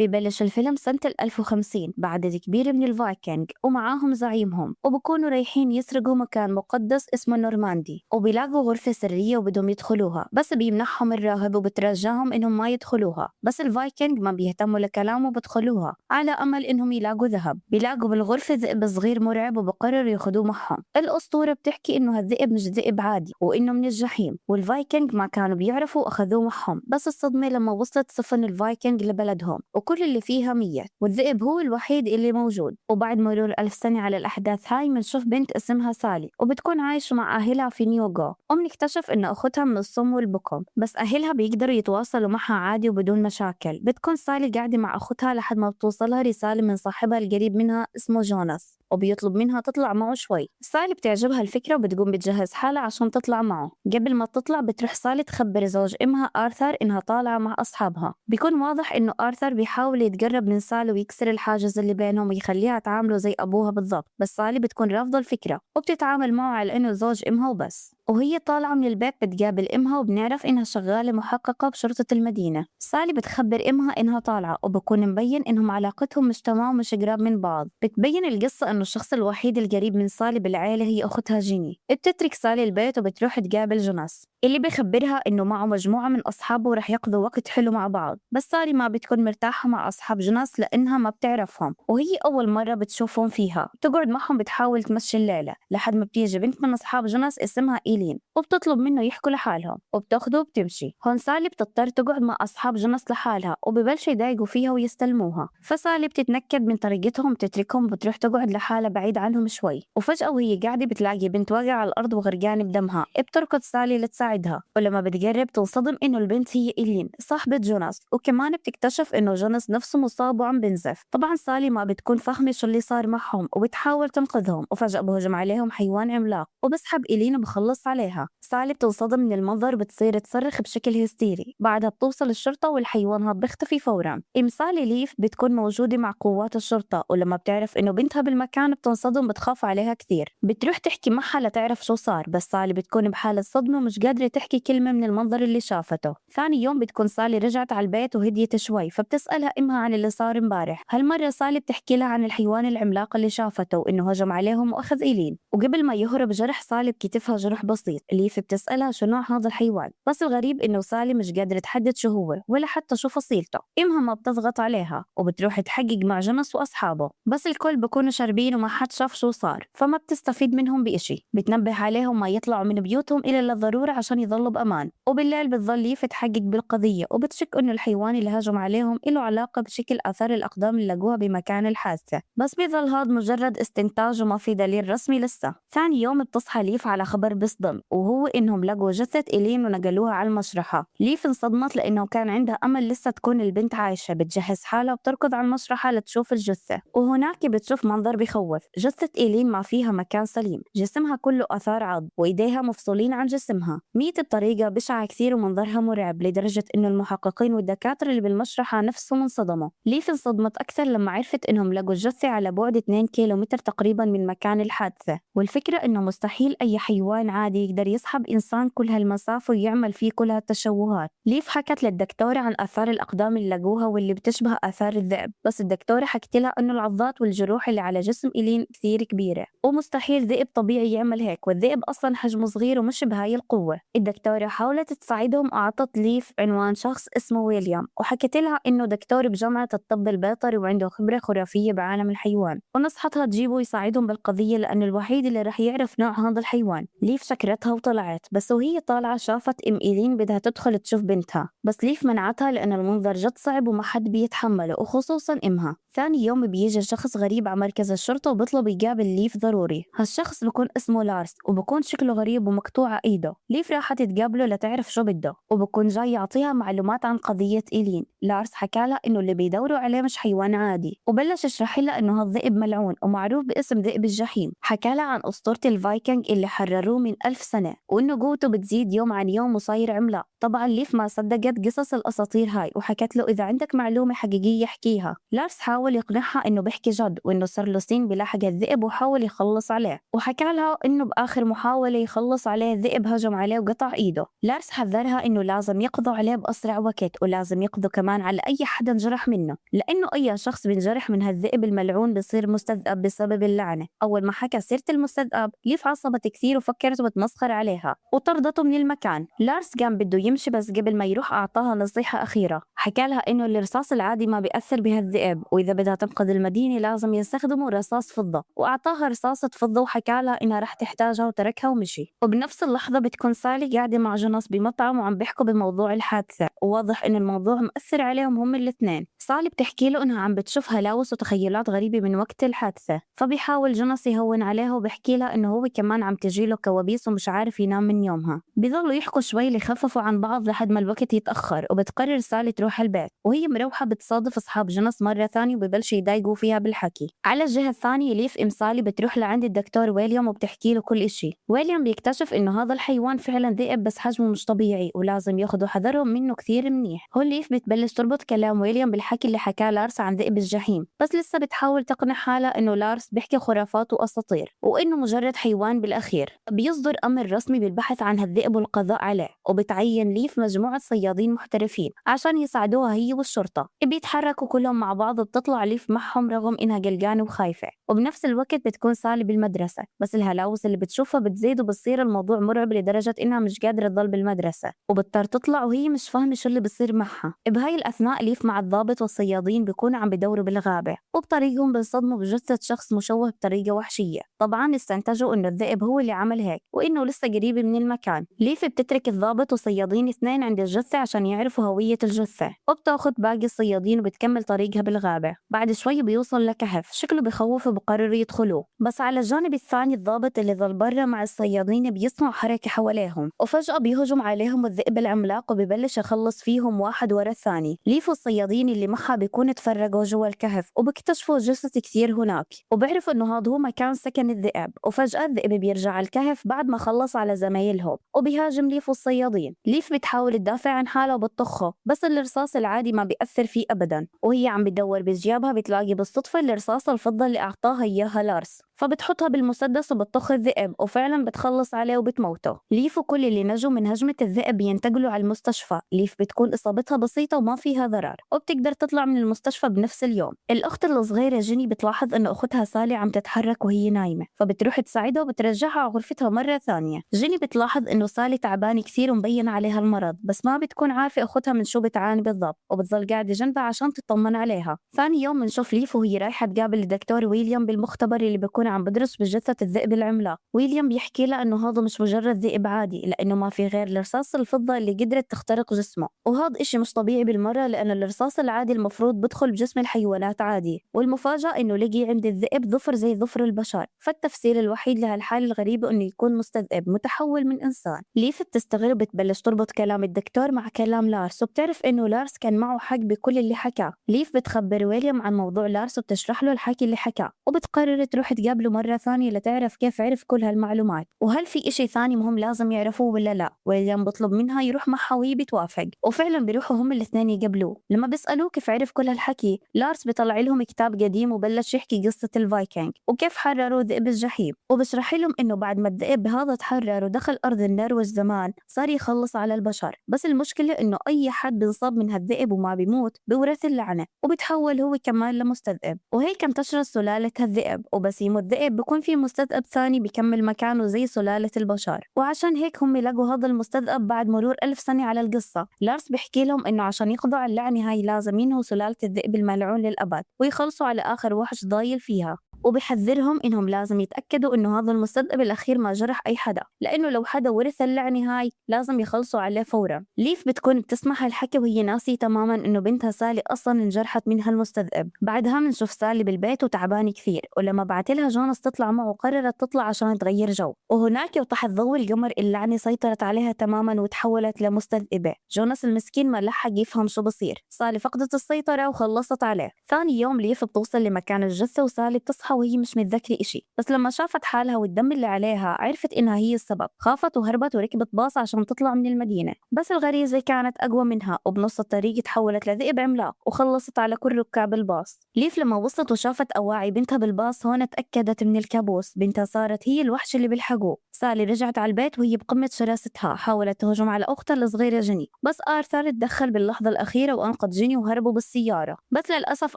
ببلش الفيلم سنة 1050 بعدد كبير من الفايكنج ومعاهم زعيمهم، وبكونوا رايحين يسرقوا مكان مقدس اسمه نورماندي، وبيلاقوا غرفة سرية وبدهم يدخلوها، بس بيمنعهم الراهب وبترجاهم انهم ما يدخلوها. بس الفايكنج ما بيهتموا لكلامه وبدخلوها على امل انهم يلاقوا ذهب. بيلاقوا بالغرفة ذئب صغير مرعب وبقرروا ياخذوه معهم. الاسطورة بتحكي انه هالذئب مش ذئب عادي وانه من الجحيم، والفايكنج ما كانوا بيعرفوا واخذوه معهم. بس الصدمة لما وصلت سفن الفايكنج لبلدهم وكل اللي فيها ميت، والذئب هو الوحيد اللي موجود. وبعد مرور 1000 سنة على الأحداث هاي بنشوف بنت اسمها سالي، وبتكون عايشة مع أهلها في نيوغو، وبنكتشف إنه أختها من الصم والبكم، بس أهلها بيقدروا يتواصلوا معها عادي وبدون مشاكل. بتكون سالي قاعدة مع أختها لحد ما بتوصلها رسالة من صاحبها القريب منها اسمه جوناس، وبيطلب منها تطلع معه شوي. سالي بتعجبها الفكرة وبتقوم بتجهز حالها عشان تطلع معه. قبل ما تطلع بتروح سالي تخبر زوج امها آرثر انها طالعة مع اصحابها. بيكون واضح انه آرثر بيحاول يتقرب من سالي ويكسر الحاجز اللي بينهم ويخليها تعامله زي ابوها بالضبط، بس سالي بتكون رافضة الفكرة وبتتعامل معه على انه زوج امها وبس. وهي طالعة من البيت بتقابل امها، وبنعرف انها شغالة محققة بشرطة المدينة. سالي بتخبر امها انها طالعة، وبكون مبين انهم علاقتهم مش تمام ومش قراب من بعض. بتبين القصة انه الشخص الوحيد القريب من سالي بالعيلة هي اختها جيني. بتترك سالي البيت وبتروح تقابل جوناس اللي بخبرها انه معه مجموعة من اصحابه ورح يقضوا وقت حلو مع بعض. بس سالي ما بتكون مرتاحة مع اصحاب جوناس لانها ما بتعرفهم، وهي اول مرة بتشوفهم فيها. بتقعد معهم بتحاول تمشي الليلة لحد ما بتيجي بنت من اصحاب جوناس اسمها إيلين وبتطلب منه يحكوا لحالهم، وبتاخده وبتمشي. هون سالي بتضطر تقعد مع اصحاب جوناس لحالها، وببلشوا يضايقوا فيها ويستلموها. فسالي بتتنكد من طريقتهم، بتتركهم وبتروح تقعد لحالها بعيد عنهم شوي. وفجأة وهي قاعدة بتلاقي بنت واقعة على الأرض وغرقانة بدمها. بتركض سالي لتساعدها، ولما بتقرب تنصدم إنه البنت هي إيلين صاحبة جوناس، وكمان بتكتشف إنه جوناس نفسه مصاب وعم بنزف. طبعا سالي ما بتكون فاهمة شو اللي صار معهم وبتحاول تنقذهم، وفجأة بهجم عليهم حيوان عملاق وبسحب إيلين وبخلص عليها. سالي بتنصدم من المنظر وبتصير تصرخ بشكل هستيري. بعدها بتوصل الشرطة والحيوان هاد بيختفي فورا. ام سالي ليف بتكون موجودة مع قوات الشرطة، ولما بتعرف إنه بنتها بالمكان بتنصدم، بتخاف عليها كثير. بتروح تحكي معها لتعرف شو صار، بس سالي بتكون بحالة صدمة ومش قادرة تحكي كلمة من المنظر اللي شافته. ثاني يوم بتكون سالي رجعت على البيت وهديت شوي، فبتسألها امها عن اللي صار امبارح. هالمرة سالي بتحكي لها عن الحيوان العملاق اللي شافته وإنه هجم عليهم وأخذ إيلين، وقبل ما يهرب جرح سالي بكتفها جرح بسيط. ليف بتسألها شو نوع هذا الحيوان، بس الغريب إنه سالي مش قادرة تحدد شو هو ولا حتى شو فصيلته. امها ما بتضغط عليها وبتروح تحقق مع جوناس واصحابه، بس الكل بكونوا شاربين وما حد شاف شو صار، فما بتستفيد منهم بإشي. بتنبه عليهم ما يطلعوا من بيوتهم إلا للضرورة عشان يضلوا بأمان. وبالليل بتظل ليف تحقق بالقضية، وبتشك إنه الحيوان اللي هجم عليهم له علاقة بشكل آثار الأقدام اللي لقوها بمكان الحادثة، بس بيظل هذا مجرد استنتاج وما في دليل رسمي لسه. ثاني يوم بتصحى ليف على خبر بصدم، وهو إنهم لقوا جثة إيلين ونقلوها على المشرحة. ليف انصدمت لأنه كان عندها أمل لسه تكون البنت عايشة. بتجهز حالها وبتركض على المشرحة لتشوف الجثة، وهناك بتشوف منظر بخوف. جثة إيلين ما فيها مكان سليم، جسمها كله آثار عض وإيديها مفصولين عن جسمها، ميتة بطريقة بشعة كثير ومنظرها مرعب لدرجة إنه المحققين والدكاترة اللي بالمشرحة نفسهم انصدموا. ليف انصدمت أكثر لما عرفت إنهم لقوا الجثة على بعد 2 كيلومتر تقريبا من مكان الحادثة، والفكرة إنه مستحيل أي حيوان عادي يقدر يسحب إنسان كل هالمسافة ويعمل فيه كل هالتشوهات. ليف حكت للدكتورة عن آثار الأقدام اللي لقوها واللي بتشبه آثار الذئب، بس الدكتورة حكت لها إنه العضات والجروح اللي على جسم إيلين كثير كبيرة ومستحيل ذئب طبيعي يعمل هيك، والذئب أصلا حجمه صغير ومش بهاي القوة. الدكتورة حاولت تساعدهم وأعطت ليف عنوان شخص اسمه ويليام، وحكت لها إنه دكتور بجامعة الطب البيطري وعنده خبرة خرافية بعالم الحيوان، ونصحتها تجيبه يساعدهم بالقضية لأنه الوحيد اللي رح يعرف نوع هذا الحيوان. ليف شكرتها وطلعت، بس وهي طالعة شافت أم إيلين بدها تدخل تشوف بنتها، بس ليف منعتها لأن المنظر جد صعب وما حد بيتحمله وخصوصا أمها. ثاني يوم بيجي شخص غريب على مركز الشرطة وبيطلب يقابل ليف ضروري. هالشخص بكون اسمه لارس وبكون شكله غريب ومقطوعة ايده. ليف راحت تقابله لتعرف شو بده، وبكون جاي يعطيها معلومات عن قضية إيلين. لارس حكى لها انه اللي بيدوروا عليه مش حيوان عادي، وبلش يشرح لها انه هالذئب ملعون ومعروف باسم ذئب الجحيم. حكى لها عن أسطورة الفايكنج اللي حرروه من 1000 سنة، وإنه قوته بتزيد يوم عن يوم وصاير عملاق. طبعا ليف ما صدقت قصص الأساطير هاي وحكت له إذا عندك معلومة حقيقية احكيها. لارس حاول يقنعها إنه بحكي جد وإنه صار له سنين بلاحق الذئب وحاول يخلص عليه، وحكى لها إنه بآخر محاولة يخلص عليه الذئب هجم عليه وقطع إيده. لارس حذرها إنه لازم يقضوا عليه بأسرع وقت، ولازم يقضوا كمان على أي حدا انجرح منه، لأنه أي شخص بينجرح من هالذئب الملعون بصير مستذئب بسبب اللعنة. أول ما حكى سيرة المستذئب ليف عصبت كثير وفكرت بتمسخر عليها وطردته من المكان. لارس قام بده يمشي، بس قبل ما يروح أعطاها نصيحة أخيرة، حكى لها إنه الرصاص العادي ما بيأثر بهالذئب، وإذا بدها تنقذ المدينة لازم يستخدموا رصاص فضة، وأعطاها رصاصة فضة وحكى لها إنها رح تحتاجها وتركها ومشي. وبنفس اللحظة بتكون سالي قاعدة مع جوناس بمطعم وعم بيحكوا بموضوع الحادثة، وواضح إنه الموضوع مأثر عليهم هم الاثنين. سالي بتحكي له إنها عم بتشوف هلاوس وتخيلات غريبة من وقت الحادثة، فبيحاول جوناس يهون عليها وبحكي لها إنه هو كمان عم تجيله كوابيس ومش عارف ينام من يومها. بيضلوا يحكوا شوي ليخففوا عن بعض لحد ما الوقت يتأخر، وبتقرر سالي تروح البيت. وهي مروحة بتصادف أصحاب جوناس مرة ثانية وببلشوا يضايقوا فيها بالحكي. على الجهة الثانية ليف أم سالي بتروح لعند الدكتور ويليام وبتحكي له كل إشي. ويليام بيكتشف إنه هذا الحيوان فعلا ذئب بس حجمه مش طبيعي ولازم ياخذوا حذرهم منه كثير منيح. هون ليف بتبلش تربط كلام ويليام بالحكي اللي حكاه لارس عن ذئب الجحيم، بس لسه بتحاول تقنع حالها إنه لارس بيحكي خرافات وأساطير وإنه مجرد حيوان. بالأخير بيصدر أمر رسمي بالبحث عن هالذئب والقضاء عليه، وبتعين ليف مجموعة صيادين محترفين عشان يساعدوها هي والشرطة. بيتحركوا كلهم مع بعض وبتطلع ليف معهم رغم إنها قلقانة وخايفة. وبنفس الوقت بتكون سالي بالمدرسة، بس الهلاوس اللي بتشوفها بتزيد وبتصير الموضوع مرعب لدرجة إنها مش قادرة تضل بالمدرسة، وبتضطر تطلع وهي مش فاهمة شو اللي بصير معها. بهاي الأثناء ليف مع الضابط والصيادين بيكونوا عم بدوروا بالغابة، وبطريقهم بنصدموا بجثة شخص مشوه بطريقة وحشية. طبعا استنتجوا إنه الذئب هو اللي عمل هيك وإنه لسه قريب من المكان. ليف بتترك الضابط وصيادين اثنين عند الجثة عشان يعرفوا هوية الجثة، وبتاخذ باقي الصيادين وبتكمل طريقها بالغابة. بعد شوي بيوصل لكهف شكله بخوف وبقرروا يدخلوه، بس على الجانب الثاني الضابط اللي ظل برا مع الصيادين بيسمعوا حركة حواليهم، وفجأة بيهجم عليهم الذئب العملاق وببلش يخلص فيهم واحد ورا الثاني. ليف والصيادين اللي معها بيكونوا تفرقوا جوا الكهف وبكتشفوا جثث كثير هناك، وبيعرفوا انه هذا هو مكان سكن الذئب. وفجأة الذئب بيرجع على الكهف بعد ما خلص على زمايلهم وبيهاجم ليف والصيادين. ليف بتحاول تدافع عن حالها وبتطخه، بس الرصاص العادي ما بيأثر فيه أبدا. وهي عم بتدور بجيابها بتلاقي بالصدفة الرصاصة الفضة اللي أعطاها إياها لارس، فبتحطها بالمسدس وبتطخ الذئب وفعلا بتخلص عليه وبتموته. ليف وكل اللي نجوا من هجمة الذئب بينتقلوا على المستشفى. ليف بتكون إصابتها بسيطة وما فيها ضرر وبتقدر تطلع من المستشفى بنفس اليوم. الأخت الصغيرة جيني بتلاحظ إنه أختها سالي عم تتحرك وهي نايمة، فبتروح تساعدها وبترجعها على غرفتها مرة ثانية. جيني بتلاحظ إنه سالي تعبانة كثير ومبين عليها المرض، بس ما بتكون عارفة أختها من شو بتعاني بالضبط، وبتظل قاعدة جنبها عشان تطمن عليها. ثاني يوم بنشوف ليف وهي رايحة تقابل الدكتور ويليام بالمختبر اللي بيكون عم بدرس بجثة الذئب العملاق. ويليام بيحكي لها إنه هذا مش مجرد ذئب عادي، لأنه ما في غير الرصاص الفضة اللي قدرت تخترق جسمه، وهذا إشي مش طبيعي بالمرة لأنه الرصاص العادي المفروض بدخل بجسم الحيوانات عادي. والمفاجأة إنه لقي عند الذئب ظفر زي ظفر البشر، فالتفسير الوحيد لهالحالة الغريبة إنه يكون مستذئب متحول من إنسان. ليف بتستغرب بتبلش تربط كلام الدكتور مع كلام لارس، وبتعرف إنه لارس كان معه حق بكل اللي حكاه. ليف بتخبر ويليام عن موضوع لارس وبتشرح له الحكي اللي حكاه، وبتقرر تروح تقابله مرة ثانية لتعرف كيف عرف كل هالمعلومات وهل في إشي ثاني مهم لازم يعرفوه ولا لا. ويليام بطلب منها يروح معها وهي بتوافق، وفعلا بيروحوا هم الاثنين يقابلوه. لما بيسألوه كيف عرف كل هالحكي، لارس بيطلع لهم كتاب قديم وبلش يحكي قصة الفايكنج وكيف حرروا ذئب الجحيم، وبشرح لهم إنه بعد ما الذئب هذا تحرر ودخل أرض النرويج زمان صار يخلص على البشر، بس المشكلة إنه أي حد بينصاب من هالذئب وما بيموت بورث اللعنة وبتحول هو كمان لمستذئب، وهيك انتشرت سلالة هالذئب. وبس يموت ذئب بيكون في مستذئب ثاني بيكمل مكانه زي سلالة البشر، وعشان هيك هم لقوا هذا المستذئب بعد مرور 1000 سنة على القصة. لارس بيحكي لهم إنه عشان يقضوا على اللعنة هاي لازم ينهوا سلالة الذئب الملعون للأبد ويخلصوا على آخر وحش ضايل فيها، وبحذرهم إنهم لازم يتأكدوا إنه هذا المستذئب الأخير ما جرح أي حدا، لأنه لو حدا ورث اللعنة هاي لازم يخلصوا عليه فورا. ليف بتكون بتسمع هالحكي وهي ناسية تماما إنه بنتها سالي أصلا انجرحت من هالمستذئب. بعدها بنشوف سالي بالبيت وتعبانة كثير، ولما بعت لها جوناس تطلع معه قررت تطلع عشان تغير جو، وهناك وتحت ضوء القمر اللعنة سيطرت عليها تماما وتحولت لمستذئبة. جوناس المسكين ما لحق يفهم شو بصير، سالي فقدت السيطرة وخلصت عليه. ثاني يوم ليف بتوصل لمكان الجثة وسالي بتصحى بتصحى وهي مش متذكرة إشي، بس لما شافت حالها والدم اللي عليها عرفت إنها هي السبب. خافت وهربت وركبت باص عشان تطلع من المدينة، بس الغريزة كانت أقوى منها، وبنص الطريق تحولت لذئب عملاق وخلصت على كل ركاب الباص. ليف لما وصلت وشافت أواعي بنتها بالباص هون تأكدت من الكابوس، بنتها صارت هي الوحش اللي بيلحقوه. سالي رجعت على البيت وهي بقمة شراستها، حاولت تهجم على أختها الصغيرة جيني، بس آرثر تدخل باللحظة الأخيرة وأنقذ جيني وهربوا بالسيارة، بس للأسف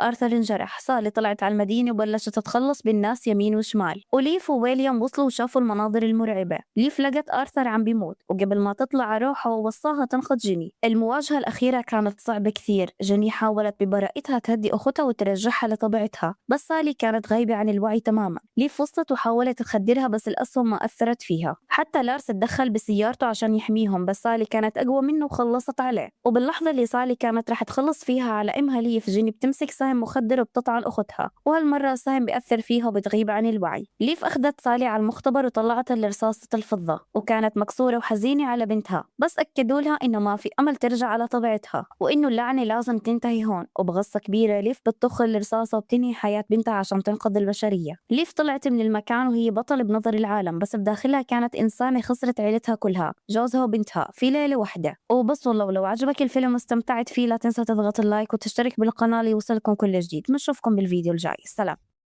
آرثر انجرح. سالي طلعت على المدينة وبلشت تتخلص بالناس يمين وشمال، وليف وويليام وصلوا وشافوا المناظر المرعبة. ليف لقت آرثر عم بيموت، وقبل ما تطلع روحه وصاها تنقذ جيني. المواجهة الأخيرة كانت صعبة كثير، جيني حاولت ببراءتها تهدي أختها وترجعها لطبيعتها، بس سالي كانت غايبة عن الوعي تماما. ليف وصلت وحاولت تخدرها بس الأسهم ما أثرت فيها. حتى لارس تدخل بسيارته عشان يحميهم، بس سالي كانت أقوى منه وخلصت عليه. وباللحظة اللي سالي كانت رح تخلص فيها على أمها ليف، جيني بتمسك سهم مخدر وبتطعن أختها، وهالمرة سهم بيأثر فيها وبتغيب عن الوعي. ليف أخذت سالي على المختبر وطلعتها لرصاصة الفضة، وكانت مكسورة وحزينة على بنتها، بس أكدوا لها إنه ما في أمل ترجع على طبيعتها وإنه اللعنة لازم تنتهي هون. وبغصة كبيرة ليف بتطخ الرصاصة وبتنهي حياة بنتها عشان تنقذ البشرية. ليف طلعت من المكان وهي بطل بنظر العالم، بس بداخلها كانت إنسانة خسرت عيلتها كلها، جوزها وبنتها، في ليلة واحدة. وبس والله، ولو عجبك الفيلم واستمتعت فيه لا تنسى تضغط ال like وتشترك بالقناة ليوصلكم كل جديد. بنشوفكم بالفيديو الجاي. سلام.